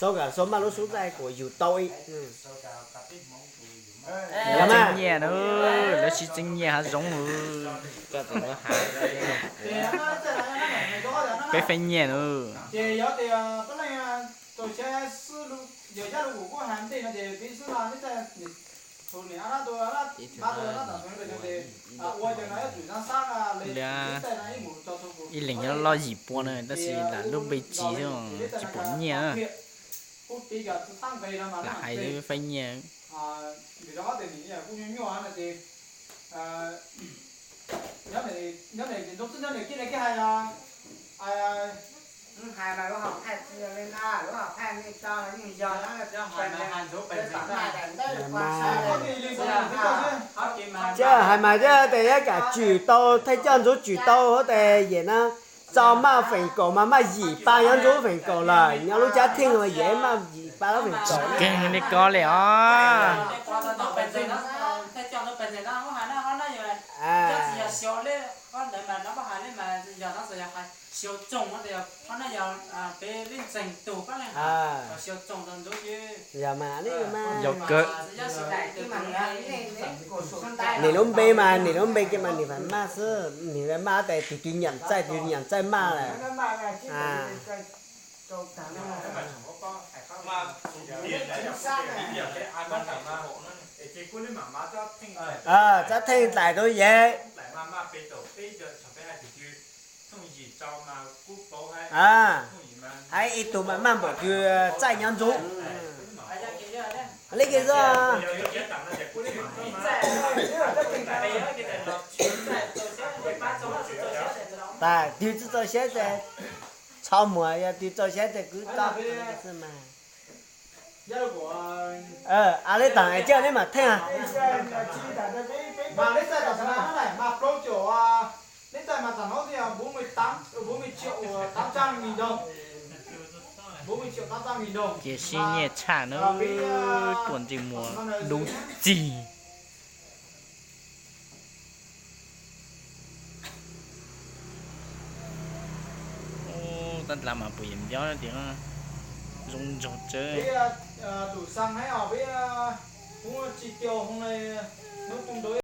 Xav kom xav maj lub sub txaj kuas yug tau ib. Lawv tseem nyiam na, lawv sib tseem nyiam hav zoov. Peb feem nyiam na. Ib leeg nyob loj yim pua na, tab sis lam lub npe tsis, tsis pom nyiaj. Lam hais feem nyiaj. Hais mas thiab tes yog kam tswm tau, thaij coj ntxub tswm tau huab tes yem na. Txo maj feem kaum mas maj yim pa nyob ntxub feem kaum lawm, nyob lub cab theej mas yim maj yim pa lub feem kaum. Keeg li ko li os. Yog mas, yog kawg. Nim lub npe mas, nim lub npe kiag mas nim fais maj xwb, nim maj tes tus twg nyiam txaij, tus twg nyiam txaij maj lawm. Txab theej dlaim rau yev. Hais ib tug mas maj npaum twg txaij nyob ntxub. Li kiag xwb. Tab twg tsis txaus siab ces txhob muag, yog twg txaus siab ces kuj tau xwb mas. A li taag es coj neb mam theej. Cia sib nyiam tshaj na, tuaj ntsej muag dub txig. Tab ntawd mas puas yog npiob tias zoo nraug tsawv.